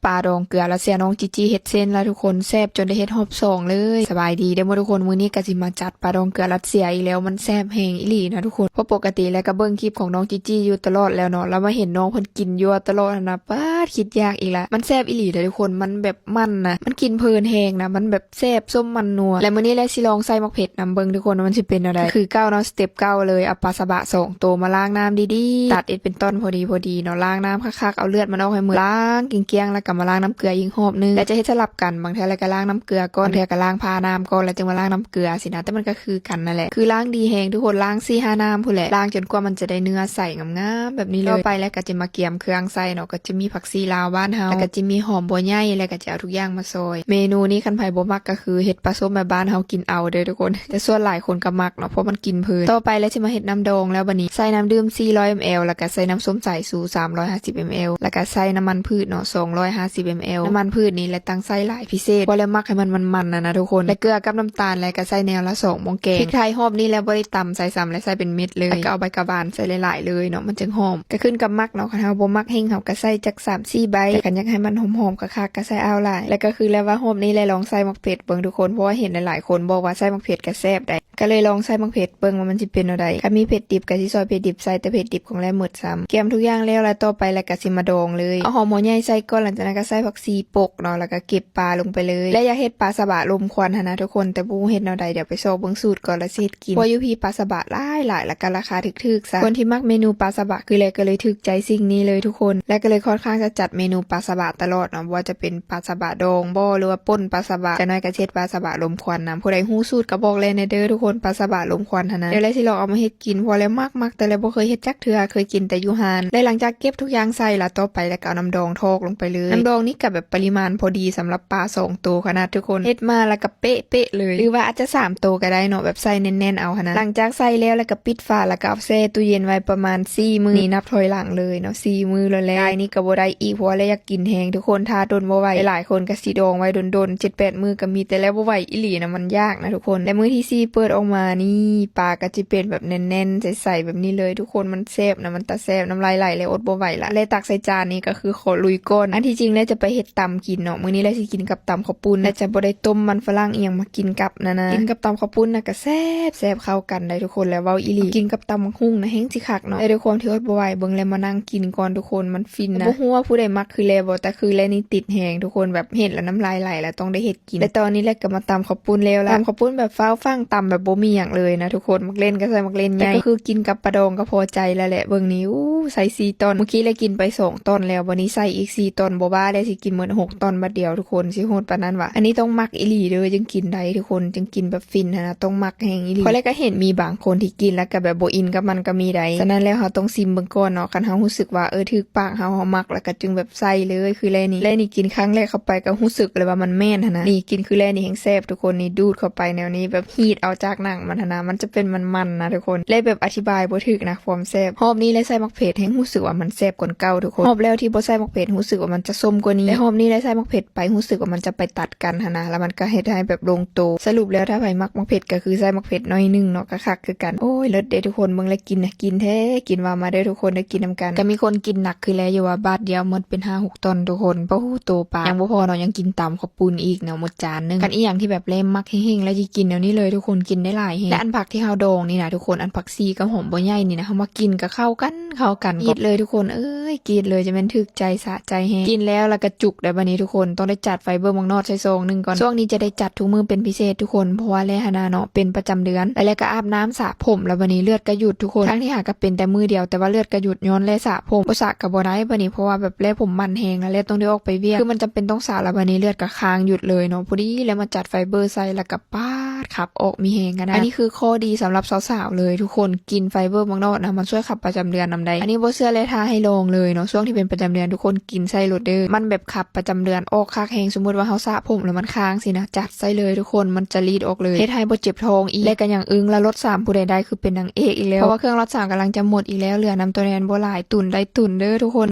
ປາດອງເກືອຣັດເຊຍ ນ້ອງຈີຈີເຮັດເຊັ່ນລະທຸກຄົນ ແຊບຈົນໄດ້ເຮັດຮອບສອງເລີຍ. ສະບາຍດີເດີໝູ່ທຸກຄົນ ມື້ນີ້ກະຊິມາຈັດປາດອງເກືອຣັດເຊຍອີກແລ້ວ ມັນແຊບແຮງອີ່ຫຼີນະທຸກຄົນ ເພາະປົກກະຕິແລ້ວກະເບິ່ງຄລິບຂອງນ້ອງຈີຈີຢູ່ຕະຫຼອດແລ້ວເນາະ ລະມາເຫັນນ້ອງເພິ່ນກິນຢູ່ຕະຫຼອດຫັ້ນນະ ປາດ ຄິດຢາກອີກລະ. ມັນແຊບອີ່ຫຼີເດີທຸກຄົນ ມັນແບບມັນນະ ມັນກິນເພີນແຮງນະ ມັນແບບ ແຊບ ສົ້ມມັນນົວ ແລະ ມື້ນີ້ແຫຼະຊິລອງໃສ່ໝາກເຜັດນຳເບິ່ງທຸກຄົນວ່າມັນຊິເປັນແນວໃດ. ຄືເກົ່າເນາະ ສະເຕັບເກົ້າເລີຍ ເອົາປາສະບະສອງໂຕມາລ້າງນ້ຳດີໆ ຕັດເຮັດເປັນຕ່ອນພໍດີໆເນາະ ລ້າງນ້ຳຄັກໆ ເອົາເລືອດມັນອອກໃຫ້ໝົດ ລ້າງກ້ຽງໆ ແລ້ວກໍມາລ້າງນ້ຳເກືອອີກຮອບໜຶ່ງ ແລະ ຈະເຮັດສະຫຼັບກັນ ບາງເທື່ອແລ້ວກໍລ້າງນ້ຳເກືອກ່ອນ ບາງເທື່ອກໍລ້າງຜ່ານ້ຳກ່ອນ ແລ້ວຈຶ່ງມາລ້າງນ້ຳເກືອຊິນະ ແຕ່ມັນກໍຄືກັນນັ້ນແຫຼະ. ຄືລ້າງດີແຮງທຸກຄົນ ລ້າງສີ່ຫ້ານ້ຳພຸ້ນແຫຼະ ລ້າງຈົນກວ່າມັນຈະໄດ້ເນື້ອໃສງາມໆແບບນີ້ເລີຍ. ຕໍ່ໄປແລ້ວກໍຈະມາກຽມເຄື່ອງໃສ່ເນາະ ຈະມີຜັກຊີລາວບ້ານເຮົາ ແລ້ວກໍຈະມີຫອມບົວໃຫຍ່ ແລ້ວກໍຈະເອົາທຸກຢ່າງມາຊອຍ. ເມນູນີ້ຄັນໃຜບໍ່ມັກກໍຄືເຮັດປາສົ້ມແບບບ້ານເຮົາກິນເອົາເດີທຸກຄົນ ແຕ່ສ່ວນຫຼາຍຄົນກໍມັກເນາະ ເພາະມັນກິນເພີນ. ຕໍ່ໄປແລ້ວຊິມາເຮັດນ້ຳດອງແລ້ວບາດນີ້ ໃສ່ນ້ຳດື່ມສີ່ຮ້ອຍເອັມແອລ ແລ້ວກໍໃສ່ນ້ຳສົ້ມສາຍຊູສາມຮ້ອຍຫ້າສິບເອັມແອລ ແລ້ວກໍໃສ່ນ້ຳມັນພືດເນາະ ສອງຮ້ອຍຫ້າສິບເອັມແອລ. ນ້ຳມັນພືດນີ້ແຫຼະຕັ້ງໃສ່ຫຼາຍພິເສດ ເພາະແລ້ວມັກໃຫ້ມັນມັນໆນະນະທຸກຄົນ ແລະ ເກືອກັບນ້ຳຕານ ແລ້ວກໍໃສ່ແນວລະສອງໝ້ອງແກງ. ພິກໄທຮອບນີ້ແລ້ວບໍ່ໄດ້ຕຳໃສ່ຊ້ຳ ແລະ ໃສ່ເປັນເມັດເລີຍ ແລ້ວກໍເອົາໃບກະບານໃສ່ຫຼາຍໆເລີຍເນາະ ມັນຈຶ່ງຫອມ. ກໍຂຶ້ນກັບມັກເນາະ ຄັນເຮົາບໍ່ມັກແຮງເຮົາກໍໃສ່ຈັກສາມສີ່ໃບ ແຕ່ຄັນຢາກໃຫ້ມັນຫອມໆຄັກໆກໍໃສ່ເອົາຫຼາຍ. ແລ້ວກໍຄືແລ້ວວ່າຮອບນີ້ແຫຼະລອງໃສ່ໝາກເຜັດເບິ່ງທຸກຄົນ ເພາະວ່າເຫັນຫຼາຍໆຄົນບອກວ່າໃສ່ໝາກເຜັດກໍແຊບໄດ໋ ກໍເລີຍລອງໃສ່ໝາກເຜັດເບິ່ງວ່າມັນຊິເປັນແນວໃດ. ຄັນມີເຜັດດິບກໍຊິຊອຍເຜັດດິບໃສ່ ແຕ່ເຜັດດິບຂອງແລ້ວໝົດຊ້ຳ. ກຽມທຸກຢ່າງແລ້ວລະ ຕໍ່ໄປແລ້ວກໍຊິມາດອງເລີຍ ເອົາຫອມຫົວໃຫຍ່ໃສ່ກ່ອນ ຫຼັງຈາກນັ້ນກໍໃສ່ຜັກຊີປົກເນາະ ແລ້ວກໍເກັບປາລົງໄປເລີຍ. ແລະ ຢາກເຮັດປາສະບະລົມຄວັນຫັ້ນນະທຸກຄົນ ແຕ່ບໍ່ຮູ້ເຮັດແນວໃດ ດຽວໄປຊອກເບິ່ງສູດກ່ອນແລ້ວຊິເຮັດ ກິນ ເພາະວ່າຢູ່ພີ້ປາສະບະຫຼາຍໆ ແລ້ວກໍລາຄາຖືກໆຊ້ຳ. ຄົນທີ່ມັກເມນູປາສະບະຄືແລກກໍເລີຍຖືກໃຈສິ່ງນີ້ເລີຍທຸກຄົນ ແລະ ກໍເລີຍຄ່ອນຂ້າງຈະຈັດເມນູປາສະບະຕະຫຼອດເນາະ ບໍ່ວ່າຈະເປັນປາສະບະດອງບໍ ຫຼືວ່າປົ່ນປາສະບະ ຈັກໜ້ອຍກໍຊິເຮັດປາສະບະລົມຄວັນນຳ. ຜູ້ໃດຮູ້ສູດກໍບອກແລແດ່ເດີທຸກຄົນ ປາສະບະລົມຄວັນຫັ້ນນະ. ດຽວແລຊິລອງເອົາມາເຮັດກິນ ເພາະວ່າແລມັກໆ ແຕ່ແລບໍ່ເຄີຍເຮັດຈັກເທື່ອ ເຄີຍກິນແຕ່ຢູ່ຮ້ານ. ແລະ ຫຼັງຈາກເກັບທຸກຢ່າງໃສ່ລະ ຕໍ່ໄປແລກໍເອົານ້ຳດອງຖອກລົງໄປເລີຍ. ນ້ຳດອງນີ້ກໍແບບປະລິມານພໍດີສຳລັບປາສອງໂຕຂະໜາດທຸກຄົນ ເຮັດມາແລ້ວກໍ ເປະໆເລີຍ ຫຼືວ່າອາດຈະສາມໂຕກໍໄດ້ເນາະ ແບບໃສ່ແໜ້ນໆເອົາຫັ້ນນະ. ຫຼັງຈາກໃສ່ແລ້ວ ແລ້ວກໍປິດຝາ ແລ້ວກໍເອົາແຊ່ຕູ້ເຢັນໄວ້ປະມານສີ່ມື້ ນີ້ນັບຖອຍຫຼັງເລີຍເນາະ ສີ່ມື້ແລ້ວແຫຼະ. ໄດ້ນີ້ກໍບໍ່ໄດ້ອີກ ເພາະວ່າແລຢາກກິນແຮງທຸກຄົນ ຖ້າດົນບໍ່ໄຫວ. ຫຼາຍໆຄົນກໍຊິດອງໄວ້ດົນໆ ເຈັດແປດມື້ກໍມີ ແຕ່ແລບໍ່ໄຫວອີ່ຫຼີນະ ມັນຍາກນະທຸກຄົນ. ແລະ ມື້ທີສີ່ເປີດອອກມານີ້ ປາກໍຈະເປັນແບບແໜ້ນໆໃສໆແບບນີ້ເລີຍທຸກຄົນ ມັນແຊບນະ ມັນຕາແຊບ ນ້ຳລາຍໄຫຼແລ້ວອົດບໍ່ໄຫວລະ. ແລຕັກໃສ່ຈານນີ້ກໍຄືຂໍລຸຍກ່ອນ ອັນທີ່ຈິງແລຈະໄປເຮັດ ຕຳກິນເນາະ ມື້ນີ້ແຫຼະຊິກິນກັບຕຳເຂົ້າປຸ້ນ ແລະຈະບໍ່ໄດ້ຕົ້ມມັນຝຣັ່ງອີ່ຫຍັງມາກິນກັບນັ້ນນະ. ກິນກັບຕຳເຂົ້າປຸ້ນນະກະແຊບ ແຊບເຂົ້າກັນໄດ໋ທຸກຄົນ ແລະເວົ້າອີ່ຫຼີ ກິນກັບຕຳບັກຫຸ່ງນະແຮງຊິຄັກເນາະ. ແຕ່ດ້ວຍຄວາມທີ່ອົດບໍ່ໄຫວ ເບິ່ງແລ້ວມານັ່ງກິນກ່ອນທຸກຄົນ ມັນຟິນນະ. ບໍ່ຮູ້ວ່າຜູ້ໃດມັກຄືແລບໍ່ ແຕ່ຄືແລນີ້ຕິດແຮງທຸກຄົນ ແບບເຫັນແລ້ວນ້ຳລາຍໄຫຼ ແລ້ວຕ້ອງໄດ້ເຮັດກິນ. ແລະຕອນນີ້ແຫຼະກໍມາຕຳເຂົ້າປຸ້ນແລ້ວລະ ຕຳເຂົ້າປຸ້ນແບບຟ້າວຟັ່ງ ຕຳແບບບໍ່ມີຫຍັງເລີຍນະທຸກຄົນ ໝາກເລັ່ນກໍໃສ່ໝາກເລັ່ນໃຫຍ່ ແຕ່ກໍຄືກິນກັບປາດອງກໍພໍໃຈແລ້ວແຫຼະ. ເບິ່ງນີ້ ໂອ້ ໃສ່ສີ່ຕ່ອນ ມື້ກີ້ແລະກິນໄປສອງ ຕ່ອນແລ້ວ ບັດນີ້ໃສ່ອີກສີ່ຕ່ອນ ບໍ່ບ້າແລ້ວ ຊິກິນໝົດຫົກຕ່ອນບາດດຽວທຸກຄົນ ຊິໂຫດປານນັ້ນຫວາ. ອັນນີ້ຕ້ອງມັກອີ່ຫຼີເດີ ຈຶ່ງກິນໄດ້ທຸກຄົນ ຈຶ່ງກິນແບບຟິນຫັ້ນນະ ຕ້ອງມັກແຮງອີ່ຫຼີ. ຂ້ອຍແລ້ວກໍເຫັນມີບາງຄົນທີ່ກິນແລ້ວກໍແບບບໍ່ອິນກັບມັນກໍມີໄດ໋. ສະນັ້ນແລ້ວເຮົາຕ້ອງຊິມເບິ່ງກ່ອນເນາະ ຄັນເຮົາຮູ້ສຶກວ່າ ເອີ ຖືກປາກເຮົາ ເຮົາມັກ ແລ້ວກໍຈຶ່ງແບບໃສ່ເລີຍ. ຄືແລນີ້ ແລນີ້ກິນຄັ້ງແລກເຂົ້າໄປກໍຮູ້ສຶກເລີຍວ່າມັນແມ່ນຫັ້ນນະ. ນີ້ກິນຄືແລນີ້ແຮງແຊບທຸກຄົນ ນີ້ດູດເຂົ້າໄປແນວນີ້ ແບບ ຮີດເອົາຈາກໜັງມັນຫັ້ນນະ ມັນຈະເປັນມັນໆນະທຸກຄົນ ແລະແບບອະທິບາຍບໍ່ຖືກນະຄວາມແຊບ. ຮອບນີ້ແລະໃສ່ໝາກເຜັດແຮງຮູ້ສຶກວ່າມັນແຊບກວ່າເກົ່າທຸກຄົນ. ຮອບແລ້ວທີ່ບໍ່ໃສ່ໝາກເຜັດຮູ້ສຶກວ່າມັນຈະສົ້ມກວ່ານີ້ ແລະຮອບນີ້ແລະໃສ່ໝາກເຜັດໄປຮູ້ສຶກວ່າມັນຈະໄປຕັດກັນຫັ້ນນະ ແລ້ວມັນກໍເຮັດໃຫ້ແບບລົງໂຕ. ສະຫຼຸບແລ້ວຖ້າໃຜມັກໝາກເຜັດກໍຄືໃສ່ໝາກເຜັດໜ້ອຍໜຶ່ງເນາະ ກໍຄັກຄືກັນ. ໂອ້ຍ ເລີດເດ້ທຸກຄົນ ເບິ່ງແລະກິນນະ ກິນແທ້ ກິນວ່າມາເດີທຸກຄົນ ໄດ້ກິນນຳກັນ. ກໍມີຄົນກິນໜັກຄືແລຢູ່ວ່າ ບາດດຽວໝົດເປັນຫ້າຫົກຕ່ອນທຸກຄົນ ປະໂຫ ໂຕປາ ຍັງບໍ່ພໍເນາະ ຍັງກິນຕຳເຂົ້າປຸ້ນອີກເນາະ ໝົດ ຈານໜຶ່ງ. ຄັນອີ່ຫຍັງທີ່ແບບແລມັກແຮງໆ ແລ້ວຊິກິນແນວນີ້ເລີຍທຸກຄົນ ກິນໄດ້ຫຼາຍແຮງ. ແລະອັນຜັກທີ່ເຮົາດອງນີ້ນະທຸກຄົນ ອັນຜັກຊີກັບຫອມບົວໃຫຍ່ນີ້ນະ ເຮົາມາກິນກໍເຂົ້າກັນ ເຂົ້າກັນ ກຣີດເລີຍທຸກຄົນເອີຍ ກຣີດເລີຍ ຈະແມ່ນຖືກໃຈສະໃຈແຮງ. ກິນແລ້ວລະກະຈຸກໄດ໋ບັດນີ້ທຸກຄົນ ຕ້ອງໄດ້ຈັດໄຟເບີໝາກນອດໃສ່ຊອງໜຶ່ງກ່ອນ. ຊ່ວງນີ້ຈະໄດ້ຈັດທຸກມື້ເປັນພິເສດທຸກຄົນ ເພາະວ່າແລຫັ້ນນະເນາະ ເປັນປະຈຳເດືອນ ແລ້ວກໍອາບນ້ຳສະຜົມ ແລ້ວບັດນີ້ເລືອດກໍຢຸດທຸກຄົນ. ທັງທີ່ຫາກໍເປັນແຕ່ມື້ດຽວ ແຕ່ວ່າເລືອດກໍຢຸດຍ້ອນແລສະຜົມ ບໍ່ສະກໍບໍ່ໄດ້ບັດນີ້ ເພາະວ່າແບບແລຜົມໝັ້ນແຮງ ແລ້ວແລຕ້ອງໄດ້ອອກໄປວຽກ ຄືມັນຈຳເປັນຕ້ອງສະ ແລ້ວບັດນີ້ເລືອດກໍຄ້າງຢຸດເລີຍເນາະ. ພໍດີແລມາຈັດໄຟເບີໃສ່ ແລ້ວກໍ ປາດ ຂັບອອກມີແຮງຂະໜາດ. ອັນນີ້ຄືຂໍ້ດີສຳລັບສາວໆເລີຍທຸກຄົນ ກິນໄຟເບີໝາກນອດນະ ມັນຊ່ວຍຂັບປະຈຳເດືອນນຳໄດ໋. ອັນນີ້ບໍ່ເຊື່ອແລຖ້າໃຫ້ລອງເລີຍເນາະ ຊ່ວງທີ່ເປັນປະຈຳເດືອນທຸກຄົນກິນໃສ່ໂລດເດີ ມັນແບບຂັບປະຈຳເດືອນອອກຄັກແຮງ. ສົມມຸດວ່າເຮົາສະຜົມແລ້ວມັນຄ້າງຊີ້ນະ ຈັດໃສ່ເລີຍທຸກຄົນ ມັນຈະລີດອອກເລີຍ ເຮັດໃຫ້ບໍ່ເຈັບທ້ອງອີກ ແລະກໍຍັງອຶ້ງລະ ລົດສາມຜູ້ໃດໄດ້ຄືເປັນນາງເອກອີກແລ້ວ ເພາະວ່າເຄື່ອງລັດສາມກຳລັງຈະໝົດອີກແລ້ວ ເຫຼືອນຳໂຕແທນບໍ່ຫຼາຍ ຕຸນໄດ້ຕຸນເດີທຸກຄົນ.